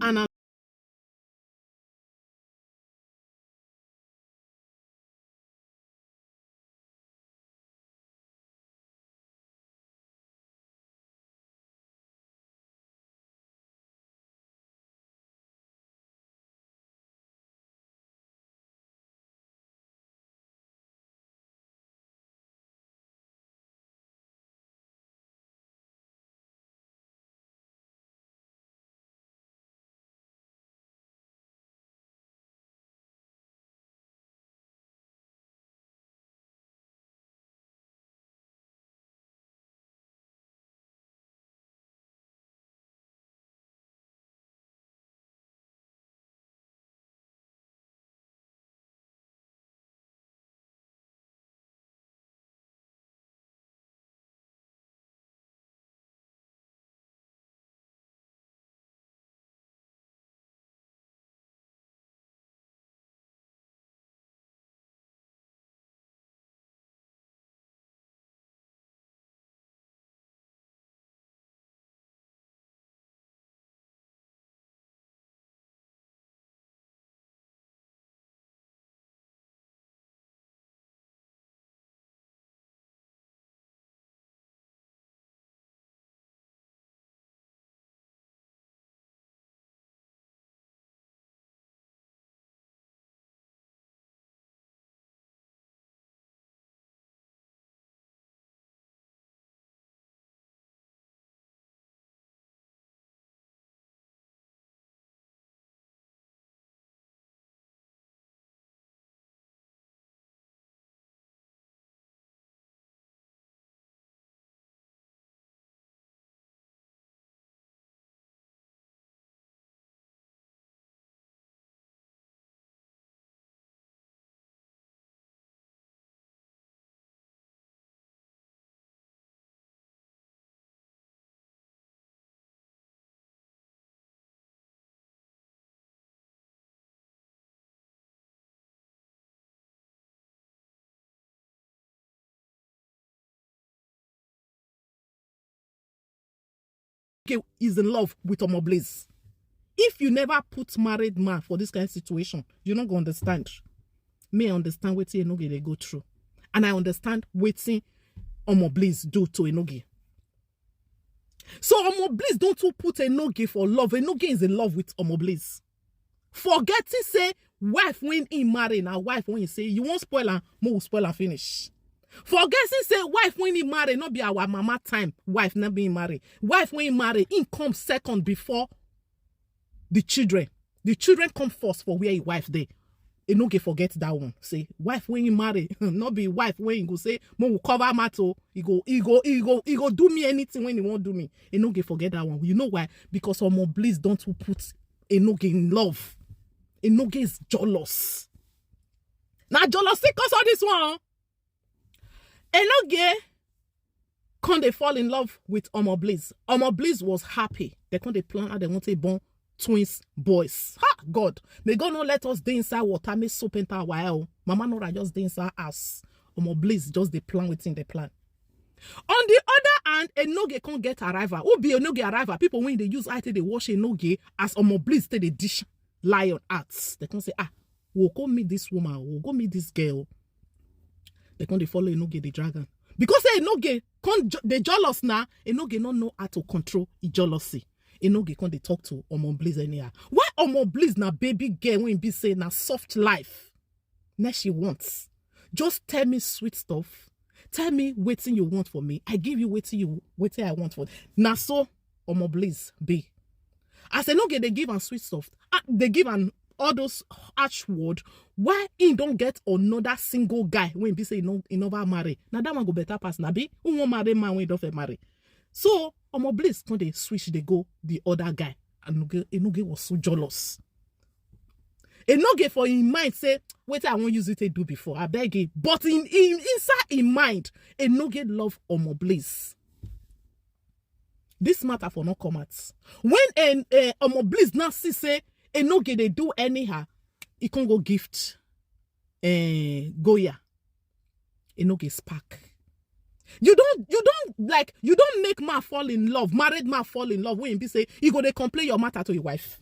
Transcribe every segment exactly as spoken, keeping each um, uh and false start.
And I'm Okay, is in love with Omo Blaze. If you never put married man for this kind of situation, you no go understand. Me, I understand wetin Enoge dey go through, and I understand wetin Omo Blaze do to Enoge. So Omo Blaze don too put Enoge for love. Enoge is in love with Omo Blaze. Forgetting say wife wey he marry na wife wey he say you wan spoil am, mo will spoil am finish. Forgetting say wife wey he marry no be our mama time wife na be he marry. Wife wey he marry, he come second before the children. The children come first for where he wife dey. Enoge forget that one. Say wife wey he marry no be wife wey he go say mo will cover matter. He go, he go, he go, he go do me anything when he wan do me. Enoge forget that one. You know why? Because Omo Blaze don too put Enoge in love. Enoge is jealous. Na jealousy cause all this one. Enoge come dey fall in love with Omo Blaze. Omo Blaze was happy. They come dey plan how they want to born twins boys. Ha! God, may God not let us dey inside water, make soap enter our eye o. Mama Nora just dey inside house. Omo Blaze just dey plan wetin dey plan. On the other hand, Enoge come get arrival. Who be Enoge arrival? People wey dey use eye take dey watch Enoge as Omo Blaze take dey dish lion hearts. They come say, ah, we'll go meet this woman, we'll go meet this girl. They come dey follow Enoge the dragon. Because say Enoge come jo- dey jealous now, Enoge no know how to control e jealousy. Enoge come dey talk to Omo Blaze anyhow. Why Omo Blaze na baby girl wey be say na soft life? Na she wants. Just tell me sweet stuff. Tell me wetin you want for me. I give you wetin you wetin I want for. Na so Omo Blaze be. As Enoge dey give am sweet stuff, ah, dey give am all those harsh word. Why he don get another single guy wey be say he no he never marry? Na that one go better pass na be who wan marry man wey he don fit marry. So Omo Blaze come dey switch dey go the other guy. And Enoge, Enoge was so jealous. Enoge for him mind say wetin I wan use it to do before, I beg him. But in, in inside him mind, Enoge love Omo Blaze. This matter for no come out. When en uh, Omo Blaze now see say Enoge dey do anyhow, he can go gift uh, Goya. Enoge spark. You don't, you don't like, you don't make man fall in love, married man fall in love when he be say he go dey complain your matter to your wife.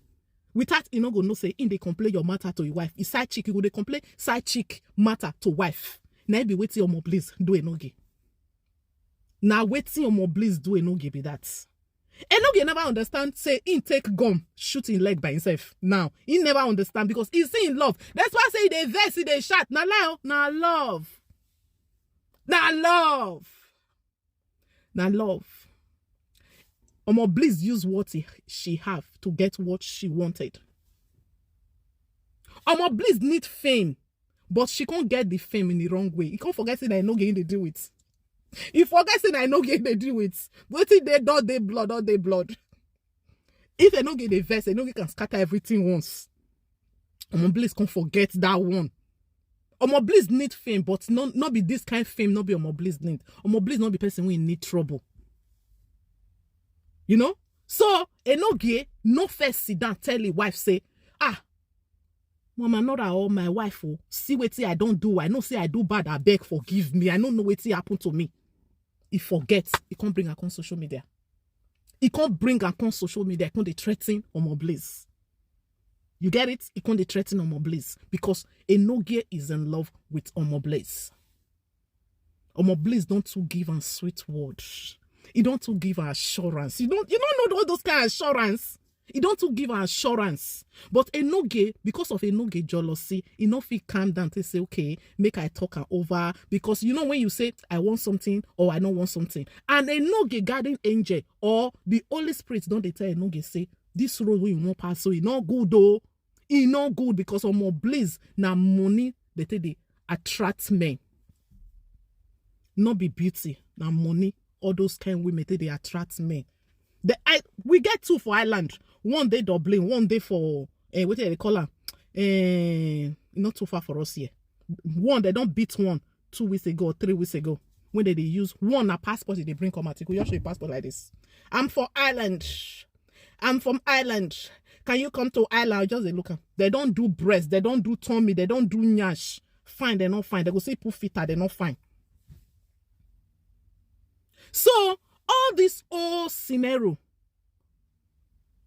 Without, you no go know say in dey complain your matter to your wife. E side chick, you go dey complain side chick matter to wife. Na e be wetin Omo Bliss do Enoge. Na wetin Omo Bliss do Enoge be that. Enoge never understand say he take gun shoot him leg by himself. Now he never understand because he see in love. That's why I say they vex, they shout. Na lie, oh, na love, na love, na love. Omo Bliss use what he, she have to get what she wanted. Omo Bliss need fame, but she can't get the fame in the wrong way. You can't forget that I know game they do it. You forget that I know game they do it. What if they don't they blood or they blood? If I know game they vex, I know can scatter everything once. Omo Bliss can't forget that one. Omo Bliss need fame, but no, not be this kind of fame, not be Omo Bliss need. Omo Bliss not be person we need trouble. You know? So Enoge no first sit down tell his wife say, ah, Mama Nora or my wife, oh, see wetin I don't do. I know say I do bad. I beg forgive me. I don't know wetin happen to me. He forget. He can't bring her on social media. He can't bring her on social media. He can't dey threaten Omo Bliss. You get it? He can't dey threaten Omo Bliss because Enoge is in love with Omo Bliss. Omo Bliss don't too give her sweet word. He don't too give her assurance. You don't, you don't know all those kind of assurance. He don't too give her assurance. But Enoge, because of Enoge jealousy, he no fit calm down to say, okay, make I talk her over. Because you know when you say, I want something or I don't want something. And Enoge guardian angel or the Holy Spirit don't they tell Enoge say, this road we won't pass, so e no good though. E no good because Omo Bliss na money they take dey attract men. Not be beauty, na money. All those kind women take dey attract men. The, I, we get two for island. One day Dublin, one day for, eh, what do they call her? Eh, not too far for us here. One, they don't beat one two weeks ago or three weeks ago. When they, they use one, a passport they bring come out. You go just show your passport like this. I'm for island. I'm from island. Can you come to island? I just dey look am. They don't do breast. They don't do tummy. They don't do nyash. Fine, they not fine. They go say put fita, they not fine. So all this old scenario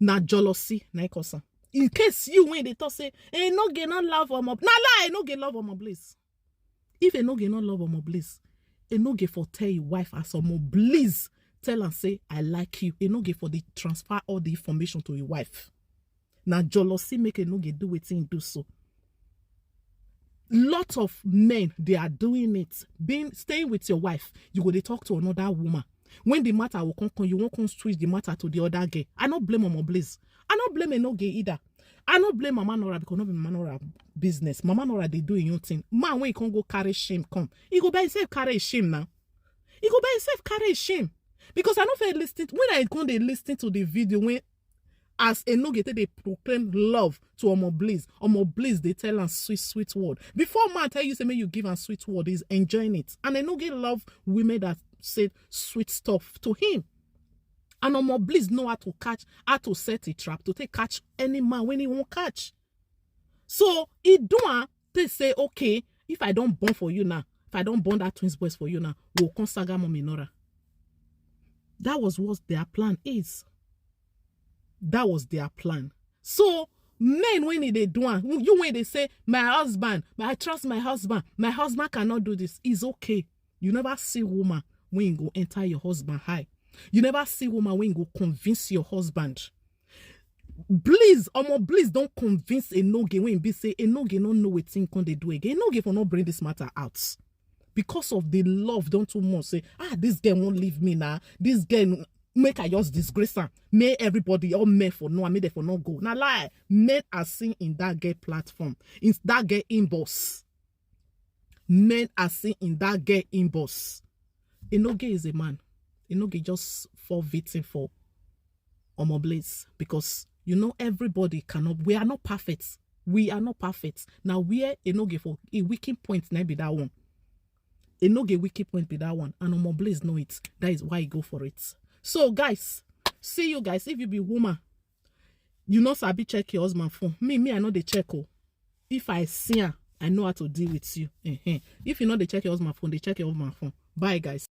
na jealousy na e cause am. In case you when they talk say, eh, no get no love Omo. Na lie, no get love Omo Bliss. If Enoge no love Omo Bliss, Enoge for tell your wife as Omo Bliss tell and say, I like you. Enoge for the transfer all the information to your wife. Now jealousy make Enoge do wetin do so. Lot of men, they are doing it. Being staying with your wife, you go dey talk to another woman. When the matter will come, come, you won't come switch the matter to the other girl. I don't blame Omo Bliss. I don't blame Enoge either. I don't blame Mama Nora because not be Mama Nora business. Mama Nora they do your thing. Man, when you can't go carry shame, come. You go by yourself carry shame now. You go by yourself carry shame. Because I don't feel listening when I come they listen to the video when as Enoge take dey proclaim love to Omo Bliss. Omo Bliss they tell am sweet sweet word. Before man tell you say make you give am sweet word, he's enjoying it. And Enoge love women that said sweet stuff to him. And Omo Bliss know how to catch, how to set a trap to take catch any man when he won't catch. So he do am take say, okay, if I don't born for you now, if I don't born that twins boys for you now, we'll come saga Mommy Nora. That was what their plan is. That was their plan. So men when they do am, you when they say, my husband, I trust my husband, my husband cannot do this, it's okay. You never see woman when you go enter your husband high. You never see woman when you go convince your husband. Please, Omo, please don't convince Enoge when be say Enoge no know wetin come dey do again. Enoge for not bring this matter out. Because of the love, don't too much say, ah, this girl won't leave me now. This girl make I just disgrace her. May everybody, all men for no, I made it for no go. Now lie, men are seen in that girl platform, in that girl inbox. Men are seen in that girl inbox. Enoge is a man. Enoge just fall victim for Omo Bliss because you know everybody cannot. We are not perfect. We are not perfect. Now where Enoge for a weakening point, na be that one. Enoge weakening point be that one, and Omo Bliss know it. That is why he go for it. So guys, see you guys. If you be woman, you know sabi check your husband phone. Me, me, I know they check oh. If I see her, I know how to deal with you. Ehen. If you know they check your husband phone, they check your husband phone. Bye guys.